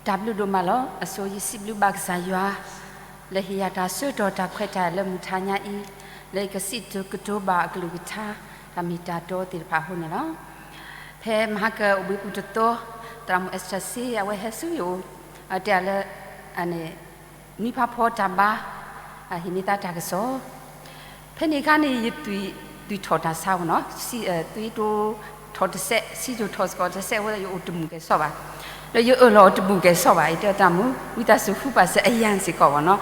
တၢ်ဘျုးဒိၣ်မးလီၤ. အဆိယစံးဘျုးဘၣ်ကစၢ်ယွၤ လၢဟ့ၣ်ယၤတၢ်ဆၢကတီၢ်တၢ်ခွဲးတၢ်ယာ်လၢမုၢ်ထါညါအံၤ, လၢယကစံးကတိၤဘၣ်အကလုၢ်ကထါ တၢ်မ့ၢ်တၢ်တီသ့ၣ်တဖၣ်အဃိန့ၣ်လီၤ. ဖဲမဟါကအိၣ်ဘှံးပူၤတသီ, သရၣ်မုၣ် Esther စ့ အဝဲဟဲဆူယအိၣ်, တဲလၢ နံၤဖးဖီတၢ်ဘါ, ဟ့ၣ်န့ၢ်သးတၢ်ကစီၣ်. ဖဲန့ၣ်အခါန့ၣ် ယသွံၣ်ထီၣ်တၢ်ဆါဝဲနီၤ, သွံၣ်တိၢ်ထီၣ်တစဲး, စံၣ်စိၤထီၣ်စ့ၢ်ကီးတစဲးဝဲ ယအိၣ်တမုာ်ကဲၣ်ဆိးဘၣ်, ဒီးယအၢၣ်လီၤအီၤတမုာ်ကဲၣ်ဆိးဘၣ်, ယတဲသရၣ်မုၣ် ဝံသးစူၤဃုပာ်စၢၤအယၤစ့ၢ်ကီးဘၣ်နီၤ,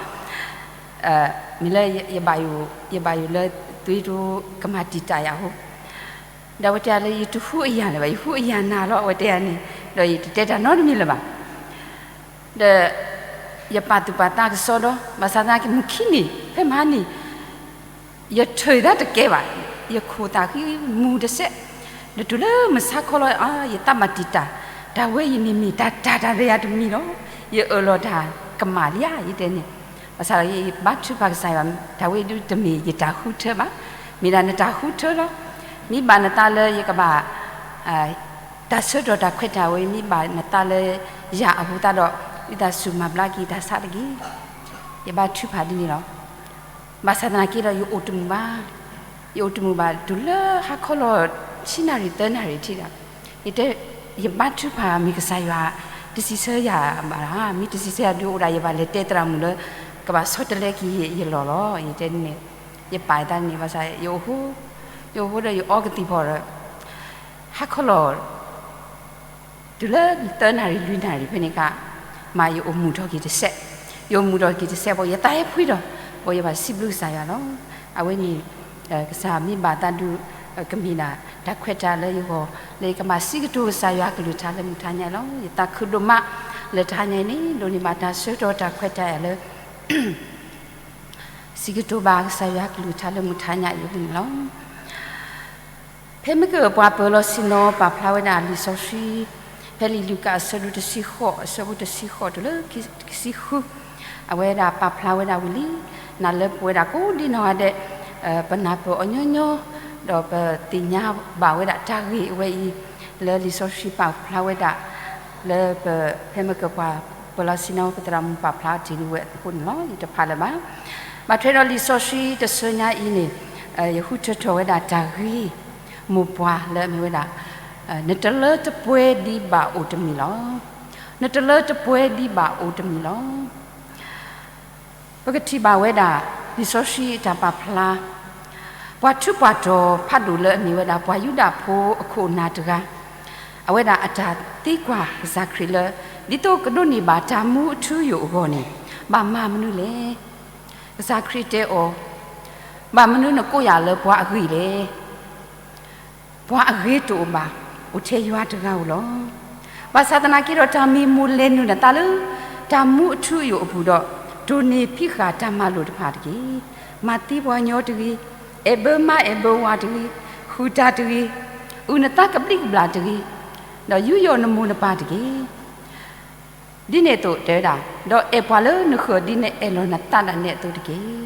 မ့ၢ်လၢယဘၣ်ယိၣ်, ယဘၣ်ယိၣ်လၢသွံၣ်တိၢ်ကမၤတံာ်တာ်ယၤအဃိ ဒီးအဝဲတဲယၤလၢ ယတဃုအယၤလၢၤဘၣ်, ယဃုအယၤနၤလီၤ အဝဲတဲယၤန့ၣ်, ဒီးယတတဲတၢ်နီတမံၤလၢၤဘၣ်. ဒီးယပာ်သူၣ်ပာ်သးကစီဒီ, ဘၣ်ဆၣ်သနာ်က့မုၢ်ခံနံၤ ဖဲမဟါနံၤ ယထုးသးတကဲဘၣ်, ယခိၣ်သးဃံမူၤတစဲး, ဒီးတုၤလၢမုၢ်ဆါခီလီၤ ယသးဘၣ်တံာ်တာ်, တၢ်ဝဲအံၤန့ၣ်မ့ၢ်တၢ် တၢ်တၢ်တယၤတမံၤလီၤ, ယအၢၣ်လီၤတၢ်ကမၣ်လံဧါ ယတဲန့ၣ်, ဘၣ်ဆၣ်ဒီးယဘါထုကဖၣ်ကစၢ်ယွၤ, တၢ်ဝဲဒၣ်တမ့ၢ်ယတၢ်ဃုထၢဘၣ်, မ့ၢ်ဒၣ်နတၢ်ဃုထၢလီၤ. မ့ၢ်ဘၣ်နသးလၢယကဘၣ် တၢ်ဆၢကတီၢ်တၢ်ခွဲးတၢ်ယာ်ဝဲ မ့ၢ်ဘၣ်နသးလၢယၤအဃိသတးဒီး ဝံသးစူၤမၤဘျါက့ၤတၢ်ဆါတက့ၢ်. ယဘါထုကဖၣ်ဒ်န့ၣ်လီၤ. ဘၣ်ဆၣ်သနာ်က့ဒီး ယအိၣ်တမုာ်ဘၣ်, ယအိၣ်တမုာ်ဘၣ် တုၤလၢဟါခီလီၤ ဆံနၣ်ရံၣ်သၢနၣ်ရံၣ်ထံၣ်ဒီး ယတဲ, ယဘါထုကဖၣ်မ့ၢ်ကစၢ်ယွၤ တစံးဆၢယၤဘၣ်ဧါ, မ့ၢ်တစံးဆၢယၤဒုးအိၣ်ဒၣ် ယဘၣ်လဲၤတဲသရၣ်မုၣ်လၢ ကဘၣ်ဆီတလဲက့ၤယလီၢ်လီၤ ယတဲန့ၣ်, ယပာ်ယသးန့ၣ် ဘၣ်ဆၣ်ယအိၣ်ဃိ, ယအိၣ်ဃိဒီးယအီကသံၣ်ဖီၣ်ဒီး ဟါခီလီၤ တုၤလၢသၢနၣ်ရံၣ်လွံၢ်နၣ်ရံၣ်ဖဲန့ၣ်အခါ, မ့ၢ်ယအိၣ်မုာ်ထီၣ်က့ၤတစဲး, ယအိၣ်မုာ်ထီၣ်က့ၤတစဲးဘၣ် ယသးဟဲဖှံဒီး, ဘၣ်ယဘၣ်စံးဘျုးကစၢ်ယွၤလီၤ. အဝဲန့ၣ် ကစၢ်မ့ၢ်ဘၣ်သးဒုး ကမ့ၢ်ဒၣ်တၢ်ခွဲးတၢ်ယာ်လၢယဂီၢ် လၢယကဘၣ်စံးကတိၤကစၢ်ယွၤကလုၢ်ကထါလၢမုၢ်ထါညါလီၤ. ယသးခုဒိၣ်မး လၢတဟါညါအံၤန့ၣ် ဒိးန့ၢ်ဘၣ်တၢ်ဆၢကတီၢ်တၢ်ခွဲးတၢ်ယာ်လၢ စံးကတိၤဘၣ်ကစၢ်ယွၤကလုၢ်ကထါလၢမုၢ်ထါညါအံၤအပူၤန့ၣ်လီၤ. ဖဲမ့ၢ်ကပှၤပၢၤလီၢ်ဆ့ၣ်နီၤပာ်ဖျါဝဲဒၣ်လံာ်စီဆှံ, ဖဲလံာ်လူၤကၣ်အဆၢဒိၣ်တဆံဃိး အဆၢဖိတဆံဃိးတုၤလၢခံဆံဃု, အဝဲဒၣ်ပာ်ဖျါဝဲဒၣ်ဝံၤလံ, နၤလၢပဝဲဒၣ်ကိးဒ်နီၢ်ဂၤဒဲး, ပနၢ်ပၢၢ်အီၤညီညီ, ဒီးပသ့ၣ်ညါဘၣ်ဝဲဒၣ်တၢ်ဂ့ၢ်အဝဲအံၤ, လၢလံာ်စီဆှံပာ်ဖျါဝဲဒၣ်, လၢပ, ဖဲမ့ၢ်ကပှၤပၢၤလီၢ်ဆ့ၣ်နီၤပသရၣ်မုၣ်ပာ်ဖျါတ့ၢ်လံဝဲအဃိန့ၣ်လီၤ. ယတဖးလၢၤဘၣ်. ဘၣ်ထွဲဒီးလံာ်စီဆှံတဆၢညါအံၤန့ၣ်, ယဃုထၢထီၣ်ဝဲဒၣ်တၢ်ဂ့ၢ်, မိၢ်ပှၢ်လၢအမ့ၢ်ဝဲဒၣ်, နတလၢတပှဲၤဒံးဘၣ်အိၣ်တမံၤလီၤ. နတလၢတပှဲၤဒံးဘၣ်အိၣ်တမံၤလီၤ. ပကထံၣ်ဘၣ်ဝဲဒၣ် လံာ်စီဆှံအတၢ်ပာ်ဖျါ, ပှၤထူးပှၤတီၤဖးဒိၣ်လၢအမ့ၢ်ဝဲဒၣ်ပှၤယူဒၤဖိအခိၣ်အနၢ်တဂၤ, အဝဲဒၣ်အတၢ်သံကွၢ်ကစၢ်ခရံာ်လၢ, ဒ်သိးကဒိးန့ၢ်ဘၣ်တၢ်မူအထူအယိာ်အဂီၢ်န့ၣ်, ဘၣ်မၤမနုၤလဲၣ်. ကစၢ်ခရံာ်တဲအီၤ, ဘၣ်မနုၤနကိးယၤလၢပှၤအဂ့ၤလဲၣ်. ပှၤအဂ့ၤတအိၣ်ဘၣ်, အိၣ်ထဲယွၤတဂၤဧိၤလီၤ. ဘၣ်ဆၣ်သနာ်က့ဒီး တၢ်မံၤမိၢ်လဲၤနုာ်နသးလၢ တၢ်မူအထူအယိာ်အပူၤဒီး, တိၢ်န့ၢ်ဖံးဃာ်တၢ်မၤလိာ်တဖၣ်တက့ၢ်. မၤသံပှၤကညီတဂ့ၤ, အဲၣ်ဘၢမါအဲၣ်ဘၢဝၤတဂ့ၤ, ဃုာ်တၢ်တဂ့ၤ, အုၣ်နသးကဘျံးကဘျၣ်တဂ့ၤ, ဒီးယူးယီၣ်နမိၢ်နပၢ်တဂ့ၤ. ဒ်န့ၣ်အသိးတဲဝဲဒၣ်, ဒီးအဲၣ်ပှၤလၢနဃၢၤဒ်နအဲၣ်လီၤနသးဒၣ်နဲအသိးတက့ၢ်.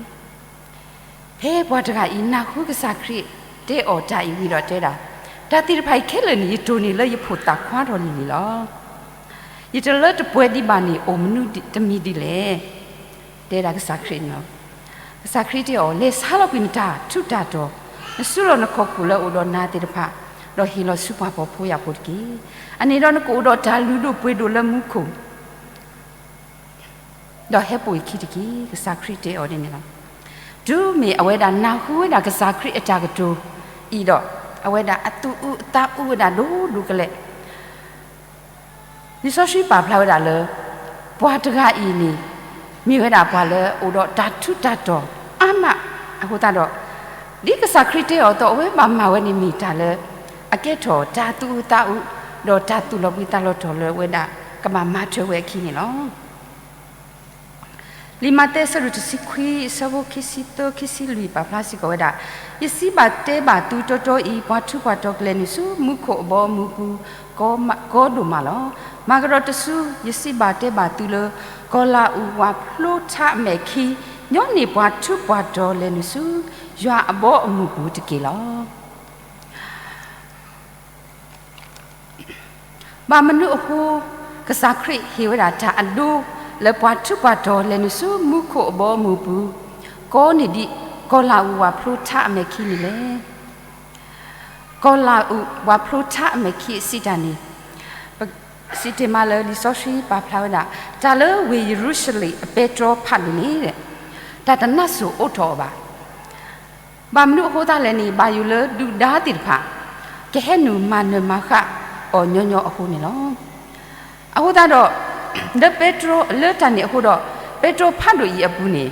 ဖဲပှၤတဂၤအံၤနၢ်ဟူကစၢ်ခရံာ်တဲအီၤတၢ်အံၤဝံၤဒီးတဲဒၣ်, တၢ်သ့ၣ်တဖၣ်အံၤခဲလၢာ်န့ၣ် ယတိၢ်န့ၢ်လၢယဖိသၣ်ခွါထီၣ်လံၤလံၤလီၤ. ယတလၢတပှဲၤဒံးဘၣ်န့ၣ် အိၣ်မနုၤတမံၤဒ်လဲၣ်. တဲဒၣ်ကစၢ်ခရံာ်န့ၣ်လီၤ. ကစၢ်ခရံာ်တဲအီၤ, လဲၤဆါလီၤကွံာ်နတၢ်ထူးတၢ်တီၤ, နစုလီၤနခီၣ်ခိၣ်လၢအအိၣ်ဒီးနၤသ့ၣ်တဖၣ်, ဒီးဟ့ၣ်လီၤဆူပှၤဖှီၣ်ဖိယာ်ဖိတက့ၢ်. အန့ၣ်ဒီးနကအိၣ်ဒီးတၢ်လုၢ်ဒိၣ်ပှ့ၤဒိၣ်လၢမူခိၣ် ဒီးဟဲပိာ်ယခံတက့ၢ်. ကစၢ်ခရံာ်တဲအီၤဒ်န့ၣ်လီၤ. တုၤမ့ၢ်အဝဲဒၣ်နၢ်ဟူဝဲဒၣ်ကစၢ်ခရံာ်အတၢ်ကတိၤအံၤဒီး, အဝဲဒၣ်အသူၣ်အုးအသးအုးဝဲဒၣ်ဒိၣ်ဒိၣ်ကလဲာ်. လံာ်စီဆှံပာ်ဖျါဝဲဒၣ်လၢ ပှၤတဂၤအံၤန့ၣ် မ့ၢ်ဝဲဒၣ်ပှၤလၢအိၣ်ဒီးတၢ်ထူးတၢ်တီၤအါမးအဃိသတးဒီး, ဒ်ကစၢ်ခရံာ်တဲအီၤအသိး အဝဲဘၣ်မၤဝဲန့ၣ်မ့ၢ်တၢ်လၢအကဲထီၣ်တၢ်သူၣ်အုးသးအုး, ဒီးတၢ်သူၣ်လီၤဘှံးသးလီၤတီၤလၢအဝဲဒၣ် ကဘၣ်မၤထွဲဝဲအခံန့ၣ်လီၤ. လံာ်မးသဲအဆၢဒိၣ်တဆံခွံ အဆၢဖိခံဆံသၢ ခံဆံလွံၢ် ပာ်ဖျါစ့ၢ်ကီးဝဲဒၣ်, ယစံးဘၣ်တဲဘၣ်သုတီတီအံၤ, ပှၤထူးပှၤတီၤကလဲၤနုာ်ဆူမူခိၣ်အဘီအမုၢ်ပူၤ ကီဒိၣ်မးလီၤ. မၤကဒီးတစု, ယစံးဘၣ်တဲဘၣ်သုလၢ ကီၤလၤအူးဝးဖျိထးအမဲာ်ခံ, ညီနုၢ်ပှၤထူးပှၤတီၤလဲၤနုာ်ဆူ ယွၤအဘီအမုၢ်ပူၤတက့ၢ်လီၤ. ဘၣ်မနုၤအဃိ, ကစၢ်ခရံာ်ဟ့ၣ်ဝဲဒၣ်တၢ်အဒိ လၢပှၤထူးပှၤတီၤလဲၤနုာ်ဆူမူခိၣ်အဘီအမုၢ်ပူၤ, ကိးနံၤဒံး ကီၤလၤအူးဝၤဖျိထါအမဲာ်ခံန့ၣ်လဲၣ်. ကီၤလၤအူးဝၤဖျိထါအမဲာ်ခံအစံးတၢ်န့ၣ်, စံးတ့ၢ်မးလၢလံာ်စီဆှံပာ်ဖျါဝဲဒၣ် တၢ်လၢဝ့ၢ်ယရူၤၡလ့ၣ်အပဲတြီဖးဒိၣ်န့ၣ်, တၢ်တနါစိၤအိးထီၣ်အီၤဘၣ်. ဘၣ်မနုၤအဃိသတးလဲၣ်န့ၣ် ဘၣ်ယိၣ်လၢဒုၣ်ဒါသ့ၣ်တဖၣ် ကဟဲနုာ်မၤနၢၤမၤဃၣ်အီၤညီညီအဃိန့ၣ်လီၤ. အဃိသတးဒီး လၢပဲတြီ လၢတၢ်န့ၣ်အဃိဒီး ပဲတြီဖးဒိၣ်အံၤအပူၤန့ၣ်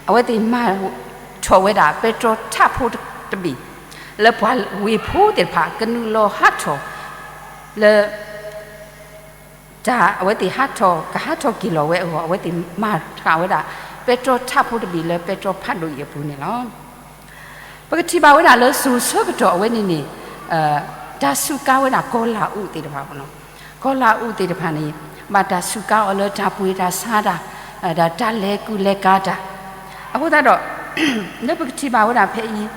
အဝဲသ့ၣ်မၤထီၣ်ဝဲဒၣ်ပဲတြီထးဖိတဘ့ၣ် လၢပှၤဝ့ၢ်ဖိသ့ၣ်တဖၣ် ကနုာ်လီၤဟးထီၣ် လၢ တၢ်အဝဲသ့ၣ်ဟးထီၣ် ကဟးထီၣ်က့ၤလီၤဝဲအဂီၢ် အဝဲသ့ၣ်မၤဃၣ်ဝဲဒၣ် ပဲတြီထးဖိတဘ့ၣ်လၢပဲတြီဖးဒိၣ်အံၤအပူၤန့ၣ်လီၤ. ပကထံၣ်ဘၣ်ဝဲဒၣ်လၢစိၤဆၢကတီၢ်အဝဲန့ၣ်န့ၣ် တၢ်စူးကါဝဲဒၣ်ကီၤလၤအူးသ့ၣ်တဖၣ်, ကီၤလၤအူးသ့ၣ်တဖၣ်န့ၣ် ဘၣ်တၢ်စူးကါအီၤလၢတၢ်ပှ့ၤတၢ်ဆါတၢ်, ဒီးတၢ်လဲၤကူၣ်လဲၤကၤတၢ်, အဃိသတးဒီး လၢပကထံၣ်ဘၣ်ဝဲဒၣ်ဖဲအံၤ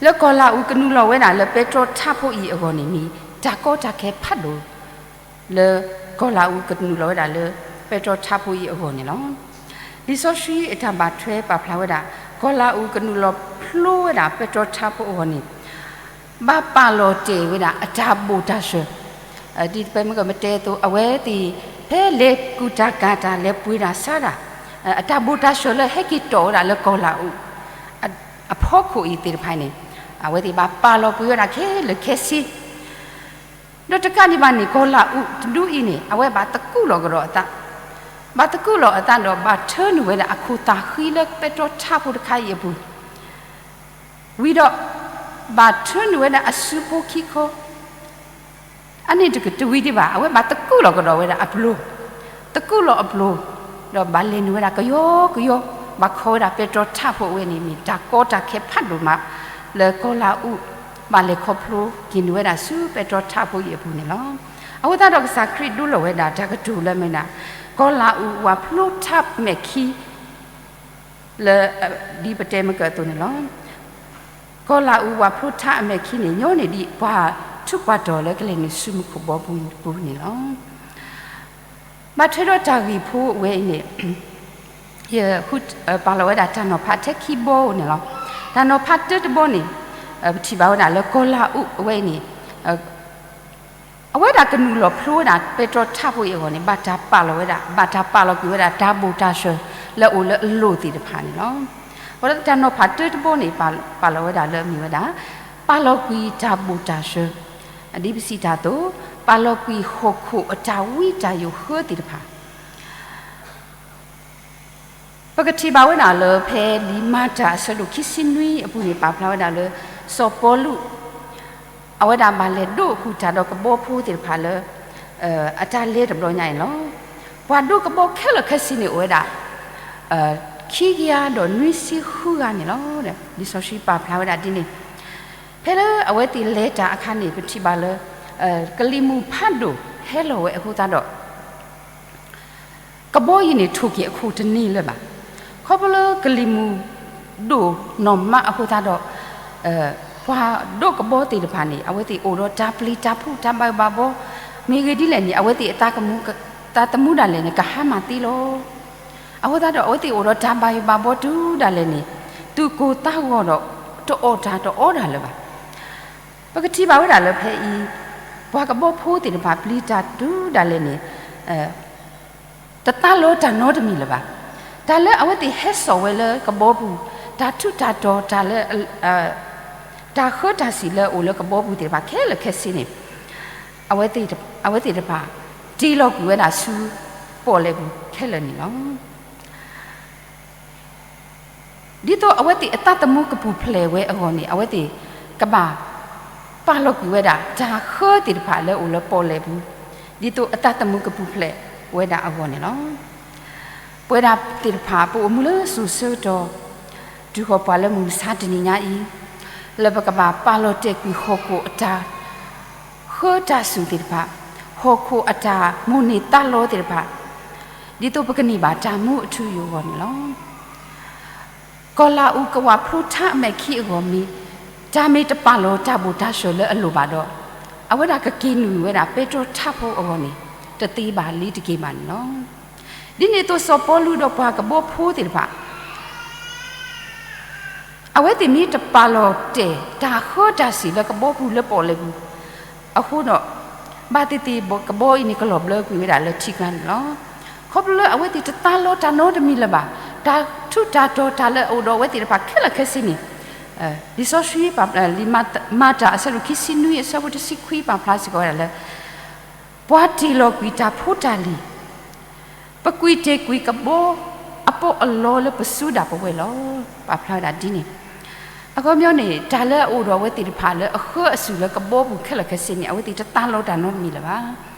လၢကီၤလၤအူးကနုာ်လီၤဝဲဒၣ်လၢပဲတြီထးဖိအံၤအဂီၢ်န့ၣ်မ့ၢ် တၢ်ကီတၢ်ခဲဖးဒိၣ် လၢကီၤလၤအူးကနုာ်လီၤဝဲဒၣ်လၢ ပဲတြီထးဖိအံၤအဂီၢ်န့ၣ်လီၤ. လံာ်စီဆှံအတၢ်ဘၣ်ထွဲပာ်ဖျါဝဲဒၣ် ကီၤလၤအူးကနုာ်လီၤဖျိဝဲဒၣ်ပဲတြီထးဖိအဂီၢ်န့ၣ် ဘၣ်ပာ်လီၤတဲာ်ဝဲဒၣ်အတၢ်ဘိၣ်တၢ်စှၤ, ဒ်ပမ့ၢ်ကမ့ၢ်တဲအသိး အဝဲသ့ၣ် ဖဲလဲၤကူၣ်တၢ်ကၤတၢ် လဲၤပှ့ၤတၢ်ဆါတၢ်, အတၢ်ဘိၣ်တၢ်စှၤလၢဟဲက့ၤတီၢ်ဝဲဒၣ်လၢကီၤလၤအူး အဖီခိၣ်အံၤသ့ၣ်တဖၣ်န့ၣ် အဝဲသ့ၣ်ဘၣ်ပာ်လီၤကွံာ်ဝဲဒၣ်ခဲလၢာ်ခဲဆ့ ဒီးတကးဒံးဘၣ်န့ၣ် ကီၤလၤအူးတဒူအံၤန့ၣ် အဝဲဘၣ်သကူးလီၤကဒီးအသး, ဘၣ်သကူးလီၤအသးဒီးဘၣ်ထၢနုာ်ဝဲဒၣ်အခိၣ်သၣ်ဃံလၢပဲတြီထးဖိတခါအံၤအပူၤ, ဝံၤဒီး ဘၣ်ထၢနုာ်ဝဲဒၣ်အစုဖိခံခီ အန့ၣ်တဝံၤဒံးဘၣ် အဝဲဘၣ်သကူးလီၤကဒီးဝဲဒၣ်အပျိၤ, သကူးလီၤအပျိၤ, ဒီးဘၣ်လဲၤနုာ်ဝဲဒၣ်ကယီကယီ, ဘၣ်ခီဝဲဒၣ်ပဲတြီထးဖိအဝဲန့ၣ်မ့ၢ်တၢ်ကီတၢ်ခဲဖးဒိၣ်မး လၢကီၤလၤအူး ဘၣ်လဲၤခီဖျိက့ၤနုာ်ဝဲဒၣ်ဆူပဲတြီထးဖိအံၤအပူၤန့ၣ်လီၤ. အဃိသတးဒီးကစၢ်ခရံာ်ဒိလီၤဝဲဒၣ်တၢ်ကတိၤလၢမ့ၢ်ဒၣ် ကီၤလၤအူးဝၤဖျိထးမဲာ်ခံ လၢ ဒ်ပတဲမ့ၢ်ကၢအသိးန့ၣ်လီၤ. ကီၤလၤအူးဝၤဖျိထးအမဲာ်ခံန့ၣ် ညီနုၢ်ဒံးပှၤထူးပှၤတီၤလၢကလဲၤနုာ်ဆူမူခိၣ်ဘီပူၤန့ၣ်လီၤ. ဘၣ်ထွဲဒီးတၢ်ဂ့ၢ်ဖိအဝဲအံၤန့ၣ် ယဃုပာ်လီၤဝဲဒၣ်တၢ်နီၤဖးထဲခံဘီဧိၤန့ၣ်လီၤ. တၢ်နီၤဖးတၢတဘီန့ၣ် ပထံၣ်ဘၣ်ဝဲဒၣ်လၢကီၤလၤအူးအဝဲအံၤန့ၣ် အဝဲဒၣ်ကနုာ်လီၤဖျိဝဲဒၣ်ပဲတြီထးဖိအံၤအဂီၢ်န့ၣ် ဘၣ်တၢ်ပာ်လီၤဝဲဒၣ် ဘၣ်တၢ်ပာ်လီၤကွံာ်ဝဲဒၣ်တၢ်ဘိၣ်တၢ်စှၤလၢအအိၣ်လၢအလိၤသ့ၣ်တဖၣ်န့ၣ်လီၤ. အဃိဒီးတၢ်နီၤဖးတၢတဘီန့ၣ် ပာ်လီၤဝဲဒၣ်လၢအမ့ၢ်ဝဲဒၣ် ပာ်လီၤကွံာ်တၢ်ဘိၣ်တၢ်စှၤ, ဒ်ပစံးတၢ်အသိး ပာ်လီၤကွံာ်ဟီၣ်ခိၣ်အတၢ်ဝံတၢ်ယိးဃၢသ့ၣ်တဖၣ် ပကထံၣ်ဘၣ်ဝဲဒၣ်လၢဖဲလံာ်မၤတၢ်အဆၢဒိၣ်ခံဆံနွံအပူၤန့ၣ် ပာ်ဖျါဝဲဒၣ်လၢ စီၤပီလူး အဝဲဒၣ်ဘၣ်လဲၤဒိးဃုာ်တၢ်ဒီးကဘီဖိသ့ၣ်တဖၣ်လၢ အတၢ်လဲၤတဘျီညါအံၤန့ၣ်လီၤ. ပှၤဒိးကဘီခဲလၢာ်ခဲဆ့န့ၣ်အိၣ်ဝဲဒၣ် ခံကယၤဒီးနွံဆံဃုဂၤန့ၣ်လီၤ. လံာ်စီဆှံပာ်ဖျါဝဲဒၣ်ဒ်န့ၣ်, ဖဲလၢအဝဲသ့ၣ်လဲၤတၢ်အခါန့ၣ် ပထံၣ်ဘၣ်လၢ ကလံၤမုၢ်ဖးဒိၣ်ဟဲလီၤဝဲအဃိသတးဒီး ကဘီအံၤန့ၣ်ထိၣ်က့ၤအခိၣ်တန့ၢ်လၢၤဘၣ်. ခီဖျိလၢကလံၤမုၢ်ဒိၣ်နီၢ်မးအဃိသတးဒီး ပှၤဒိးကဘီသ့ၣ်တဖၣ်န့ၣ် အဝဲသ့ၣ်အိၣ်ဒီးတၢ်ပျံၤတၢ်ဖုးတၢ်ဘၣ်ယိၣ်ဘၣ်ဘီ, မ့ၢ်ဂ့ၢ်ဒ်လဲၣ်န့ၣ် အဝဲသ့ၣ်အသးသမူဒၣ်လဲာ်န့ၣ် ကဟါမၢ်သ့လီၤ. အဃိသတးဒီး အဝဲသ့ၣ်အိၣ်ဒီးတၢ်ဘၣ်ယိၣ်ဘၣ်ဘီတုၤဒၣ်လဲာ်န့ၣ် သူၣ်ကိၢ်သးဂီၤဒီးတအီၣ်တၢ်တအီဒၣ်လၢၤဘၣ်. ပကထံၣ်ဘၣ်ဝဲဒၣ်လၢဖဲအံၤ ပှၤကဘီဖိသ့ၣ်တဖၣ်ပျံၤတၢ်တုၤဒၣ်လဲာ်န့ၣ် တသးလီတၢ်နီတမံၤလၢၤဘၣ်. တၢ်လၢအဝဲသ့ၣ်ဟဲစိာ်ဝဲလၢကဘီပူၤ တၢ်ထူးတၢ်တီၤ တၢ်လၢ တၢ်ဃၢတၢ်စံၣ်လၢအအိၣ်လၢကဘီပူၤသ့ၣ်တဖၣ်ခဲလၢာ်ခဲဆ့န့ၣ် အဝဲသ့ၣ်တဖၣ်တ့လီၤကွံာ်ဝဲဒၣ်ဆူပီၣ်လဲၣ်ပူၤခဲလၢာ်န့ၣ်လီၤ. ဒ်သိးအဝဲသ့ၣ်အသးသမူကပူၤဖျဲးဝဲအဂီၢ်န့ၣ် အဝဲသ့ၣ်ကဘၣ်ပာ်လီၤကွံာ်ဝဲဒၣ် တၢ်ဃၢသ့ၣ်တဖၣ်လၢအအိၣ်လၢပီၣ်လဲၣ်ပူၤ ဒ်သိးအသးသမူကပူၤဖျဲးဝဲဒၣ်အဂီၢ်န့ၣ်လီၤ. ပဝဲဒၣ်သ့ၣ်တဖၣ် ပအိၣ်မူလၢစိၤဆၢကတီၢ် တုၤဃီၤပှၤလၢမုၢ်မဆါတနံၤညါအံၤ လၢပကဘၣ်ပာ်လီၤတဲာ်ကွံာ်ဟီၣ်ခိၣ်အတၢ် ဃၢတၢ်စူၣ်သ့ၣ်တဖၣ်, ဟီၣ်ခိၣ်အတၢ်မိၣ်န့ၢ်သးလီသ့ၣ်တဖၣ်, ဒ်သိးပကန့ၢ်ဘၣ်တၢ်မူအထူအယိာ်အဂီၢ်န့ၣ်လီၤ. ကီၤလၤအူးကဝၤဖျိထးအမဲာ်ခံအဂီၢ်မ့ၢ် တၢ်မ့ၢ်တပာ်လီၤတၢ်ဘိၣ်တၢ်စှၤလၢအလိၣ်ဘၣ်ဒီး အဝဲဒၣ်ကက့ၤနုာ်ဝဲဒၣ်ပဲတြီထးဖိအဂီၢ်န့ၣ် တသ့ဘၣ်လံတက့ၢ်ဘၣ်န့ၣ်လီၤ. ဒ်န့ၣ်အသိးစီၤပီလူးဒီးပှၤကဘီဖိသ့ၣ်တဖၣ် အဝဲသ့ၣ်မ့ၢ်တပာ်လီၤတဲာ်တၢ်ဃၢတၢ်စ့ၢ်လၢကဘီပူၤလၢပီၣ်လဲၣ်ပူၤအဃိဒီး ဘၣ်သ့ၣ်သ့ၣ်ကဘီအံၤန့ၣ် ကလီၤဘျၢကွံာ်ဝဲဒၣ်လၢထံကျါန့ၣ်လီၤ. ခီဖျိလၢအဝဲသ့ၣ်တသးလီတၢ်နီတမံၤလၢၤဘၣ်, တၢ်ထူးတၢ်တီၤတၢ်လၢအအိၣ်ဒီးအဝဲသ့ၣ်တဖၣ်ခဲလၢာ်ခဲဆ့န့ၣ် လံာ်စီဆှံ လံာ်မၤတၢ်အဆၢဒိၣ်ခံဆံနွံအဆၢဖိတဆံခွံပာ်ဖျါစ့ၢ်ကီးဝဲဒၣ်လၢ ပှၤတ့ၢ်လီၤကွံာ်တၢ်ဖိတၢ်လံၤ, ပကွံာ်တ့ၢ်ကွံာ်ကဘီအပီးအလီလၢပစုဒၣ်ပဝဲၢ်လီၤ. ပာ်ဖျါဝဲဒၣ်ဒ်န့ၣ်, အခီပညီန့ၣ် တၢ်လၢအအိၣ်ဒီးအဝဲသ့ၣ်တဖၣ်လၢအဃၢအစူၢ်လၢကဘီပူၤခဲလၢာ်ခဲဆ့န့ၣ် အဝဲသ့ၣ်တသးလီတၢ်နီတမံၤလၢၤဘၣ်.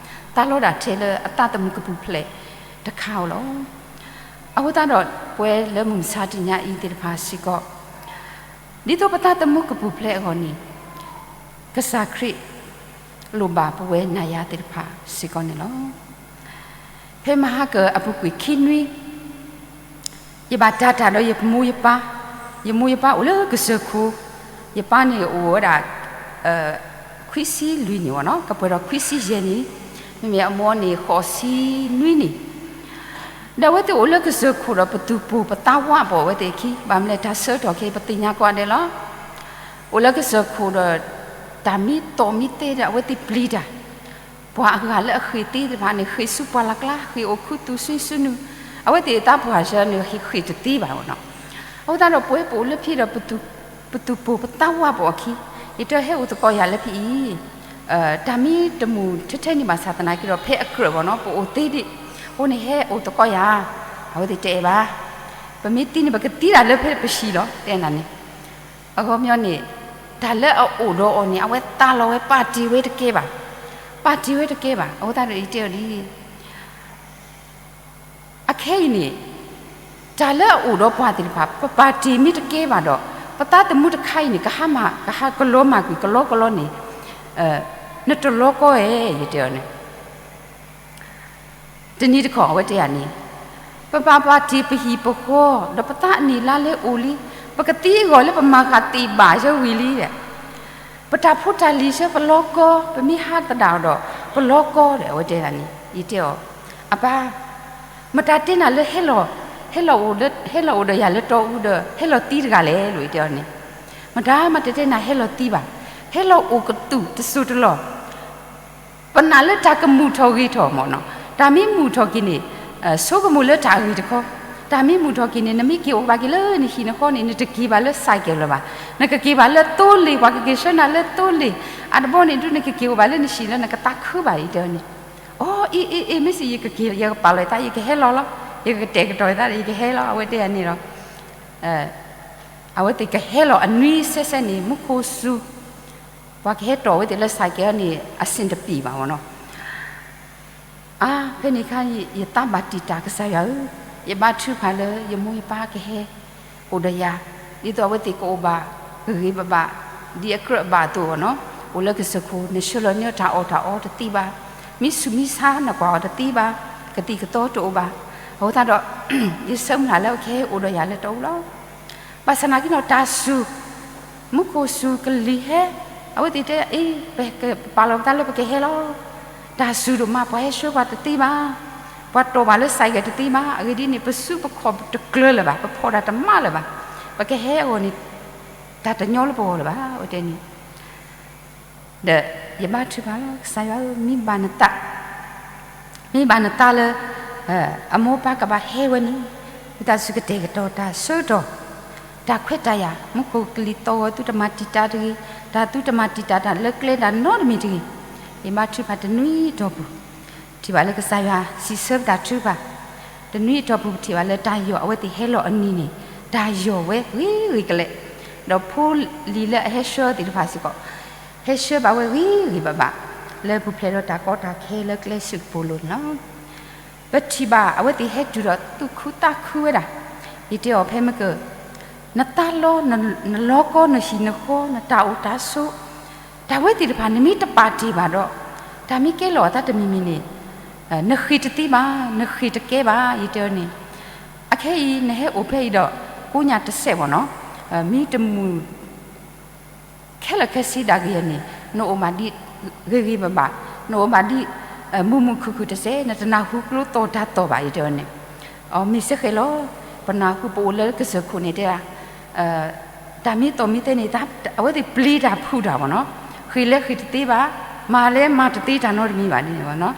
သးလီဒၣ်ထဲလၢအသးသမူကပူၤဖျဲးတခါဧိၤလီၤ. အဃိသတးဒီးပဝဲလၢမုၢ်မဆါတနံၤညါအံၤသ့ၣ်တဖၣ်စ့ၢ်ကီး ဒ်သိးပသးသမူကပူၤဖျဲးအဂီၢ်န့ၣ် ကစၢ်ခရံာ် လိၣ်ဘၣ်ပဝဲနၤယၤသ့ၣ်တဖၣ်စ့ၢ်ကီးန့ၣ်လီၤ. ဖဲမဟါကအပူၤကွံာ်ခံနွံ ယဘၣ်တၢ်တၢ်ဒီးယမိၢ်ယပၢ်, ယမိၢ်ယပၢ်အိၣ်လၢကစၢၢ်ခိၣ်, ယပၢ်န့ၣ်အိၣ်ဝဲဒၣ် ခွံဆံလွံၢ်နံၣ်ဝဲနီၤ, ကပှဲၤဒီးခွံဆံယဲၢ်နံၣ်, မ့မ့ၢ်အမိၢ်န့ၣ် ဃိးဆံနွံနံၣ် ဒီးအဝဲသ့ၣ်အိၣ်လၢကစၢၢ်ခိၣ်ဒီး ပသူၣ်ပိၢ်ပသးဝးပိာ်အဝဲသ့ၣ်အခံ, ဘၣ်မနုၤလဲၣ် တၢ်ဆၢကတီၢ်ခဲအံၤ ပသ့ၣ်ညါကိးဂၤဒဲးလီၤ. အိၣ်လၢကစၢၢ်ခိၣ်ဒီး တၢ်မ့ၢ်သီၣ်မ့ၢ်သဲဒီး အဝဲသ့ၣ်ပျံၤတၢ်, ပှၤအဂၤလၢအဃ့ၢ်သ့သ့ၣ်တဖၣ်န့ၣ် ဃ့ၢ်ဆူပှၢ်လၢ်ကျါ, ဃ့ၢ်အိၣ်ခူသူၣ်ဆူၣ်ဆူနုာ်, အဝဲသ့ၣ်အသးပှၢ်ဆၢန့ၣ် ဃ့ၢ်တသ့ဘၣ်နီၤ. အဃိသတးဒီးပဝဲပအိၣ်လၢဖဲဒီး ပသူၣ်ပိၢ်ပသးဝးပိာ်အခံ, ယတဲဟဲအိၣ်သကိးယၤလၢဖဲအံၤ, တၢ်မ့ၢ်တမုာ်ထဲထဲန့ၣ်ဘၣ်ဆၣ်သနာ်က့ဒီး ဖဲအကြၢးဘၣ်နီၤ ပအိၣ်သ့ဒံး, အဃိန့ၣ်ဟဲအိၣ်သကိးယၤ, အဝဲသ့ၣ်တဲဘၣ်, ပမ့ၢ်သံန့ၣ် ပကသံဒၣ်လၢဖဲပဟံၣ်လီၤ တဲနၤန့ၣ်. အခီပညီန့ၣ် တၢ်လၢအအိၣ်ဒီးအီၤန့ၣ် အဝဲသးလီၤဝဲ ပာ်တ့ၢ်ဝဲတကဲဘၣ်, ပာ်တ့ၢ်ဝဲတကဲဘၣ်. အဃိသတးဒီးယတဲအီၤဒ် အခဲအံၤန့ၣ် တၢ်လၢအအိၣ်ဒီးပှၤသ့ၣ်တဖၣ် ပပာ်တ့ၢ်မ့ၢ်တကဲဘၣ်ဒီး ပသးသမူတခါအံၤန့ၣ် ကဟါမၢ် ကဟးကလီၤမၢ်ကွံာ်ကလီကလီန့ၣ် နတလီကီဧဲ ယတဲအီၤန့ၣ်. တနံၤတခီ အဝဲတဲယၤန့ၣ် ပဘၣ်ပာ်တ့ၢ်ပဟံၣ်ပဃီ ဒီးပသးအနံၣ်လါလဲအိၣ်လံ, ပကသံအဂီၢ်လၢပမၤဃာ်သ့ၣ်ဘၣ်ဆၢဝံၤလံဒီး ပတၢ်ဖိတၢ်လံၤဆၢပလီကီ, ပမ့ၢ်ဟးသဒၣ်အီၤဒီး ပလီကီဒီး အဝဲတဲဒၣ်န့ၣ်. ယတဲအီၤ, အပၢ်, မတၤတဲနၤလၢ ဟဲလီၤ, ဟဲလီၤအိၣ်ဒီးယၤလၢတီအူဒီး ဟဲလီၤသံတဂၤလဲၣ် လိၤ ယတဲအီၤန့ၣ်. မတၤမးတတဲနၤဟဲလီၤသံဘၣ်, ဟဲလီၤအိၣ်ကသူၣ်တစိၢ်တလီၢ် ပနာ်လၢတၢ်ကမုာ်ထီၣ်ဂ့ၤထီၣ်မ့ၢ်နီၤ, တၢ်မ့ၢ်မုာ်ထီၣ်က့ၤန့ၣ် ဆိကမိၣ်လၢတၢ်အဂ့ၤတခီ, တၢ်မ့ၢ်မုာ်ထီၣ်က့ၤန့ၣ် နမ့ၢ်က့ၤအိၣ်ဘၣ်က့ၤလၢနဟံၣ်နဃီန့ၣ် နတက့ၤဘၣ်လၢ cycle လၢၤဘၣ်, နကက့ၤဘၣ်လၢသိလ့ၣ်, ပှၤကက့ၤဆှၢနၤလၢသိလ့ၣ်, အတဘီန့ၣ်ဒုး နကက့ၤအိၣ်ဘၣ်လၢနဟံၣ်လၢနကသးခုဘၣ် ယတဲအီၤန့ၣ်. အိ အ့ အ့ အ့ မ့ၢ်စံး ယကက့ၤ ယကပာ်လီၤယသး ယကဟဲလီၤလီၤ, ယကတဲာ်ကတီၤယသးဒီး ယကဟဲလီၤ အဝဲတဲယၤန့ၣ်ဒီး အဝဲသ့ၣ်ကဟဲလီၤအနွံစဲစဲန့ၣ် မူခိၣ်စူၤ ပှၤကဟဲတီၢ်ဝဲသ့ၣ်လၢ cycle န့ၣ် အဆင်တပြေဘၣ်မ့ၢ်နီၤ. အါ ဖဲန့ၣ်အခါ ယသးဘၣ်တံာ်တာ် ကစၢ်ယွၤဧၢ, ယဘါထုကဖၣ်လၢ ယမိၢ်ယပၢ်ကဟဲအိၣ်ဒီးယၤ, ဒ်သိးအဝဲသ့ၣ်ကအိၣ်ဘၣ်ဂ့ၤဂ့ၤဘၣ်ဘၣ် ဒ်အကြၢးအဘၣ်အသိးမ့ၢ်နီၤ. အိၣ်လၢကစၢၢ်ခိၣ် နဆှၢလီၤန့ၢ်တၢ်အီၣ်တၢ်အီတသံဘၣ်, မ့ၢ်ဆူးမ့ၢ်ဆါနကွၢ်အီၤတသံဘၣ်, ကသံၣ်ကသီတအိၣ်ဘၣ်. အဃိသတးဒီး ယဆၢမုၢ်လၢ်လၢ ကဟဲအိၣ်ဒီးယၤလၢတီအူလီၤ. ဘၣ်ဆၣ်သနာ်က့နီၤ တၢ်စူၤ, မူခိၣ်စူၤကလံၤဟဲ, အဝဲသ့ၣ်တဲ အ့ ပကပာ်လီၤပသးလၢပကဟဲလီၤ. တၢ်စူၤဒိၣ်မး ပှၤဟဲဆှၢပှၤတသ့ဘၣ်, ပှၤတီၢ်ဘၣ်လၢ cycle တသ့ဘၣ်. အဂ့ၢ်ဒ်န့ၣ် ပစုပခီၣ်တကျၢၤလၢၤဘၣ်, ပဖီၣ်တၢ်တမးလၢၤဘၣ်. ပကဟဲအဂီၢ်န့ၣ် တၢ်တညီလၢပဂီၢ်လၢၤဘၣ် အဝဲတဲန့ၣ်. ဒီးယဘါထုကဖၣ်လီၤ ကစၢ်ယွၤဧၢ, မ့ၢ်ဘၣ်နသး မ့ၢ်ဘၣ်နသးလၢ အမိၢ်ပၢ်ကဘၣ်ဟဲဝဲန့ၣ်, ဝံသးစူၤကတဲာ်ကတီၤတၢ်ဆၢကတီၢ်, တၢ်ခွဲးတၢ်ယာ်, မူခိၣ်ကလံၤသီၣ်ဂီၤ သုတမၤတံာ်တာ်တဂ့ၤ, တၢ်သုတမၤတံာ်တာ်တၢ်လၢကျဲဒၣ်နီတမံၤတဂ့ၤ. ယဘါထုကဖၣ်တနွံအတီၢ်ပူၤ, ထံၣ်ဘၣ်လၢကစၢ်ယွၤစံးဆၢပတၢ်ထုကဖၣ်, တနွံအတီၢ်ပူၤ ပထံၣ်ဘၣ်လၢတၢ်ယီၢ်အဝဲသ့ၣ်ဟဲလီၤအနံၤန့ၣ်, တၢ်ယီၢ်ဝဲဂ့ၤဂ့ၤကလဲာ်, ဒီးဖိလံၤလၢအဟဲဆှၢသ့ၣ်တဖၣ်စ့ၢ်ကီး ဟဲဆှၢဘၣ်ဝဲဂ့ၤဂ့ၤဘၣ်ဘၣ်, လၢပူၤဖျဲးဒီးတၢ်ကီတၢ်ခဲလၢကျဲစ့ၢ်ကပူၤလိၤန့ၣ်လီၤ. ပထံၣ်ဘၣ်အဝဲသ့ၣ်ဟဲတုၤဒီးသူၣ်ခုသးခုဝဲဒၣ်, ယတဲအီၤဖဲမ့ၢ်က, နသးလီ, နလီကီ နဟံၣ်နဃီ နတၢ်အိၣ်တၢ်ဆိး, တၢ်ဝဲသ့ၣ်တဖၣ်နမ့ၢ်တပာ်တ့ၢ်ဘၣ်ဒီး, တၢ်မ့ၢ်ကဲလီၤအသးတမံၤမံၤန့ၣ်, နဃ့ၢ်တသ့ဘၣ်, နဃ့ၢ်တကဲဘၣ် ယတဲအီၤန့ၣ်, အခဲအံၤ နဟဲအိၣ်ဖဲအံၤဒီး ကိးညါတစဲးမ့ၢ်နီၤ, မ့ၢ်တမုာ် ခဲလၢာ်ခဲဆ့ဒၣ်ကယဲၢ်န့ၣ် နအိၣ်ဘၣ်ဒ်ဂ့ၤဂ့ၤဘၣ်ဘၣ်, နအိၣ်ဘၣ်ဒ် မုာ်မုာ်ခုၣ်ခုၣ်တစဲး နတနၢ်ဟူကျိသီၣ်တၢ်သီၣ်ဘၣ် ယတဲန့ၣ်, အမ့ၢ်စ့ၢ်ကီးလီၤ. ပနၢ်ဟူပအိၣ်လၢကစၢၢ်ခိၣ်န့ၣ်တဲဒၣ်, တၢ်မ့ၢ်သီၣ်မ့ၢ်သဲန့ၣ် အဝဲသ့ၣ်ပျံၤတၢ်ဖုးတၢ်ဘၣ်နီၤ, ဃ့ၢ်လဲၤဃ့ၢ်တသ့ဘၣ်, မၤလဲၤမၤတသ့တၢ်နီတမံၤဘၣ်န့ၣ်ဘၣ်နီၤ.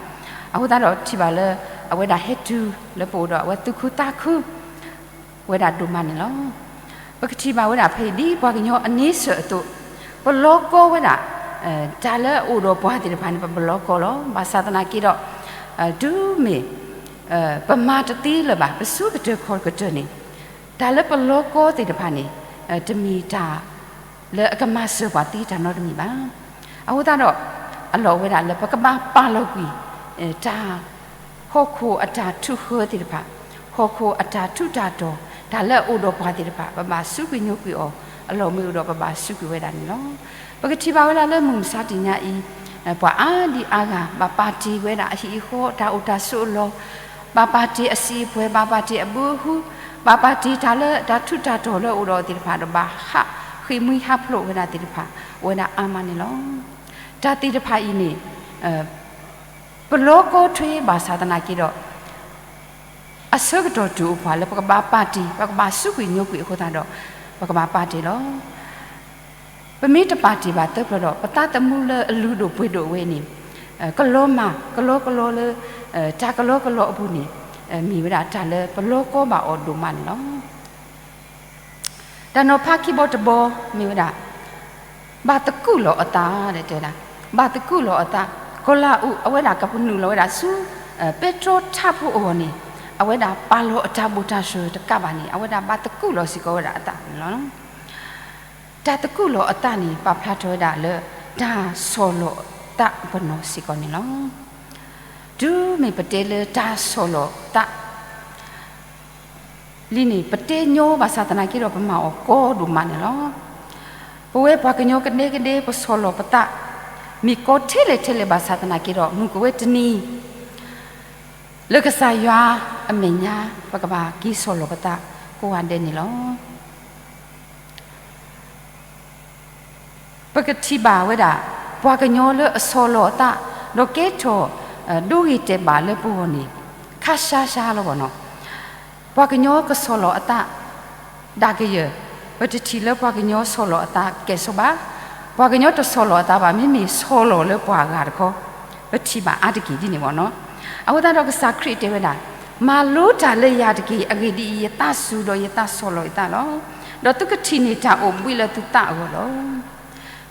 အဃိသတးဒီးထံၣ်ဘၣ်လၢ အဝဲဒၣ်ဟဲတုၤလၢပအိၣ်ဒီး အဝဲသူၣ်ခုသးခု ဝဲဒၣ်ဒိၣ်မးန့ၣ်လီၤ. ပကထံၣ်ဘၣ်ဝဲဒၣ်ဖဲအံၤဒ်ပှၤကညီအန့ဆၢၣ်အသိး, ပလီၤကီဝဲဒၣ် တၢ်လၢအအိၣ်ဒီးပှၤသ့ၣ်တဖၣ်န့ၣ် ပလီၤကီလီၤ. ဘၣ်ဆၣ်သနာ်က့ဒီး တုၤမ့ၢ် ပမၤတသ့လၢၤဘၣ် ပဆူကတၢၢ်ခီၣ်ကတၢၢ်န့ၣ်, တၢ်လၢပလီၤကီသ့ၣ်တဖၣ်န့ၣ် တမ့ၢ်တၢ် လၢအကမၤစၢၤပှၤသ့တၢ်နီတမံၤဘၣ်. အဃိသတးဒီး အလီၢ်ဝဲဒၣ်လၢပကဘၣ်ပာ်လီၤကွံာ် တၢ် ဟီၣ်ခိၣ်အတၢ်ထုးဃၢသ့ၣ်တဖၣ်, ဟီၣ်ခိၣ်အတၢ်ထူးတၢ်တီၤ, တၢ်လၢအအိၣ်ဒီးပှၤသ့ၣ်တဖၣ် ပဘၣ်စူးကွံာ်ညိကွံာ်အီၤ အလီၢ်မ့ၢ်အိၣ်ဒီးပဘၣ်စူးကွံာ်ဝဲဒၣ်န့ၣ်လီၤ. ပကထံၣ်ဘၣ်ဝဲဒၣ်လၢမုၢ်မဆါတနံၤညါအံၤ, ပှၤအါဒံအါဂၤ ဘၣ်ပာ်တ့ၢ်ဝဲဒၣ်အဟံၣ်အဃီ တၢ်အိၣ်တၢ်ဆိးအလီၢ်, ဘၣ်ပာ်တ့ၢ်အစံာ်အပှဲၤ, ဘၣ်ပာ်တ့ၢ်အဘုအဟု, ဘၣ်ပာ်တ့ၢ်တၢ်လၢတၢ်ထူးတၢ်တီၤလၢအအိၣ်ဒီးသ့ၣ်တဖၣ်ဒီး ဘၣ်ဟးဃ့ၢ်မှံဟးဖျိးဝဲဒၣ်သ့ၣ်တဖၣ် အိၣ်ဝဲဒၣ်အါမးန့ၣ်လီၤ. တၢ်သ့ၣ်တဖၣ်အံၤန့ၣ် ပလီၤကီထွဲဘၣ်ဆၣ်သနာ်က့ဒီး အဆၢကတီၢ်တုၤအိၣ်ပှၤလၢပကဘၣ်ပာ်တ့ၢ်, ပကဘၣ်စူးကွံာ်ညိကွံာ်အဃိသတးဒီး ပကဘၣ်ပာ်တ့ၢ်လီၤ. ပမ့ၢ်တပာ်တ့ၢ်ဘၣ်သၢဖျၢၣ်ဒီး ပသးသမူလၢအလုၢ်ဒိၣ်ပှ့ၤဒိၣ်ဝဲန့ၣ် ကလီၤမၢ်ကလီကလီလၢ တၢ်ကလီကလီအပူၤန့ၣ် မ့ၢ်ဝဲဒၣ်တၢ်လၢပလီၤကီဘၣ်အီၤဒိၣ်မးန့ၣ်လီၤ. တၢ်နီၤဖးခံဘီတဘီမ့ၢ်ဝဲဒၣ် ဘၣ်သကူးလီၤအသး တဲဝဲဒၣ်, ဘၣ်သကူးလီၤအသး, ကီၤလၤအူး အဝဲဒၣ်ကပနုာ်လီၤဝဲဒၣ်ဆူ ပဲတြီထးဖိအဂီၢ်န့ၣ် အဝဲဒၣ်ပာ်လီၤအတၢ်ဘူၣ်တၢ်စၢၤတကးဘၣ်န့ၣ် အဝဲဒၣ်ဘၣ်သကူးလီၤစ့ၢ်ကီးဝဲဒၣ်အသးန့ၣ်လီၤ. တၢ်သကူးလီၤအသးန့ၣ် ပာ်ဖျါထီၣ်ဝဲဒၣ်လၢ တၢ်ဆီၣ်လီၤသးပနီၣ်စ့ၢ်ကီးန့ၣ်လီၤ. တုၤမ့ၢ်ပတဲလၢတၢ်ဆီၣ်လီၤသး လံန့ၣ် ပတဲညီဘၣ်ဆၣ်သနာ်က့ဒီး ပမၤအီၤကီဒိၣ်မးန့ၣ်လီၤ. ပဝဲပှၤကညီကဒဲကဒဲ ပဆီၣ်လီၤပသး မ့ၢ်ကီထဲလဲၣ်ထဲလဲၣ်ဘၣ်ဆၣ်သနာ်က့ဒီး မုၢ်ကဝဲတနံၤ လၢကစၢ်ယွၤအမဲာ်ညါ ပကဘၣ်က့ၤဆီၣ်လီၤပသးကိးဂၤဒဲးန့ၣ်လီၤ. ပကထံၣ်ဘၣ်ဝဲဒၣ် ပှၤကညီလၢအဆီၣ်လီၤအသး ဒီးကဲထီၣ် ဒိဂ့ၤတဲာ်ဘၣ်လၢပဂီၢ်န့ၣ် ခါရှါရှါလီၤဘၣ်နီၤ. ပှၤကညီကဆီၣ်လီၤအသး ဒၣ်ကယၢၢ်, ပတထံၣ်လၢပှၤကညီဆီၣ်လီၤအသးကဲၣ်ဆိးဘၣ်. ပှၤကညီတဆီၣ်လီၤအသးဘၣ် မ့မ့ၢ်ဆီၣ်လီၤလၢပှၤဂၤတခီ ပထံၣ်ဘၣ်အါတက့ၢ်ဒ်န့ၣ်ဘၣ်နီၤ. အဃိသတးဒီးကစၢ်ခရံာ်တဲဝဲဒၣ်, မၤလိတၢ်လၢယၤတက့ၢ်, အဂ့ၢ်ဒ်အံၤ, ယသးစူၤဒီးယသးဆီၣ်လီၤယသးလီၤ. ဒီးသုကထံၣ်န့ၢ်တၢ်အိၣ်ဘှံးလၢသုသးအဂီၢ်လီၤ.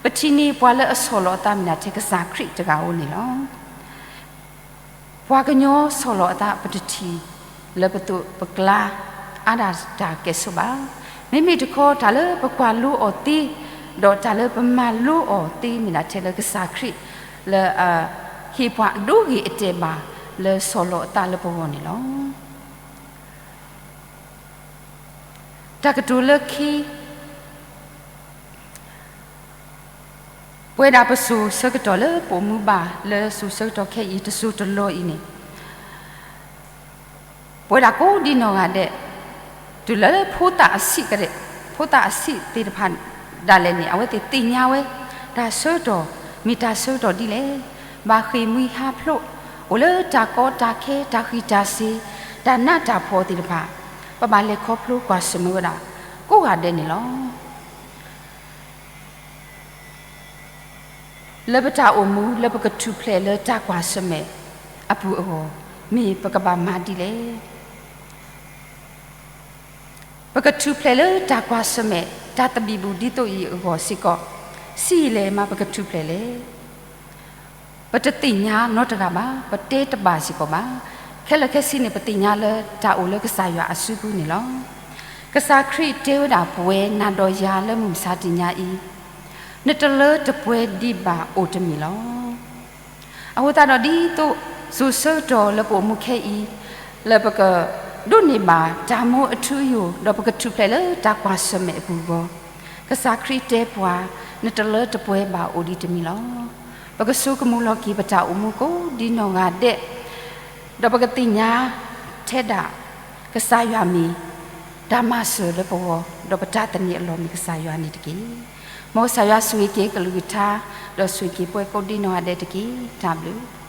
ပထံၣ်န့ၢ်ပှၤလၢအဆီၣ်လီၤအသးမ့ၢ်ဒၣ်ထဲကစၢ်ခရံာ်တဂၤဧိၤန့ၣ်လီၤ. ပှၤကညီဆီၣ်လီၤအသး ပတထံၣ်လၢပသိးပကျါ အါဒၣ်တၢ်ကဲၣ်ဆိးဘၣ်. မ့မ့ၢ်တခီ တၢ်လၢပကွၢ်လိအီၤသ့ ဒီးတၢ်လၢပမၤလိအီၤသ့ မ့ၢ်ဒၣ်ထဲလၢကစၢ်ခရံာ် လၢအဟ့ၣ်ပှၤအဒိဂ့ၤအတဲာ်ဘၣ် လၢဆီၣ်လီၤအသးလၢပဂီၢ်န့ၣ်လီၤ. တၢ်ကတိၤလၢခံ ပဝဲဒၣ်ပစိၤဆၢကတီၢ်လၢပအိၣ်မူဘၣ်လၢစိၤဆၢကတီၢ်ခဲအံၤတစိၤတလီၢ်အံၤန့ၣ် ပဝဲဒၣ်ကိးဒံနီၢ်ဂၤဒဲး တုၤလၢဖိသၣ်အဆံးကဒဲး, ဖိသၣ်အဆံးသ့ၣ်တဖၣ်ဒၣ်လဲာ်န့ၣ် အဝဲသ့ၣ်သ့ၣ်ညါဝဲ တၢ်ဆၢကတီၢ် မ့ၢ်တၢ်ဆၢကတီၢ်ဒ်လဲၣ်, ဘၣ်ဃ့ၢ်မှံဟးဖျိး, အိၣ်လၢတၢ်ကီတၢ်ခဲ တၢ်ဃံးတၢ်စ့ၤ, တၢ်နးတၢ်ဖှီၣ်သ့ၣ်တဖၣ်, ပဘၣ်လဲၤခီဖျိကွၢ်ဆၢၣ်မဲာ်ဝဲဒၣ် ကိးဂၤဒဲးန့ၣ်လီၤ. လၢပတၢ်အိၣ်မူ လၢပကထူၣ်ဖျဲးလၢတၢ်ကွၢ်ဆၢၣ်မဲာ်အပူၤအဂီၢ် မ့ၢ်ပကဘၣ်မၤဒ်လဲၣ်. ပကထူၣ်ဖျဲးလၢတၢ်ကွၢ်ဆၢၣ်မဲာ် တၢ်သဘံၣ်ဘုၣ်ဒ်သိးအံၤအဂီၢ်စ့ၢ်ကီး, ဆံးယံာ်လဲၣ်မးပကထူၣ်ဖျဲးလဲၣ်. ပတသ့ၣ်ညါနီတဂၤဘၣ်, ပတဲတဘၣ်စ့ၢ်ကီးဘၣ်. ခဲလၢာ်ခဲဆ့န့ၣ် ပသ့ၣ်ညါလၢတၢ်အိၣ်လၢကစၢ်ယွၤအစုပူၤန့ၣ်လီၤ. ကစၢ်ခရံာ်တဲဝဲဒၣ်ပဝဲနၤဒီးယၤလၢမုၢ်မဆါတနံၤညါအံၤ, နတလၢတပှဲၤဒံးဘၣ်အိၣ်တမံၤလီၤ. အဃိသတးဒီးဒ်သိး စိၤဆၢကတီၢ်လၢပအိၣ်မူခဲအံၤ, လၢပကဒိးန့ၢ်ဘၣ်တၢ်မူအထူအယိာ် ဒီးပကထူၣ်ဖျဲးလၢတၢ်ကွၢ်ဆၢၣ်မဲာ်အပူၤအဂီၢ်, ကစၢ်ခရံာ်တဲပှၤ, နတလၢတပှဲၤဘၣ်အိၣ်ဒံးတမံၤလီၤ. ပကဆိကမိၣ်လီၤက့ၤပတၢ်အိၣ်မူကိးဒံနီၢ်ဂၤဒဲး, ဒီးပကသ့ၣ်ညါထဲဒၣ် ကစၢ်ယွၤမ့ၢ်တၢ်မၤစၢၤလၢပဂီၢ်, ဒီးပတၢ်သန့ၤအလီၢ်မ့ၢ်ကစၢ်ယွၤန့ၣ်တက့ၢ်. မ်ကစၢ်ယွၤဆိၣ်ဂ့ၤက့ၤကလုၢ်ကထါ, ဒီးဆိၣ်ဂ့ၤက့ၤပှၤကိးဒံနီၢ်ဂၤဒဲးတက့ၢ်. တၢ်ဘျုး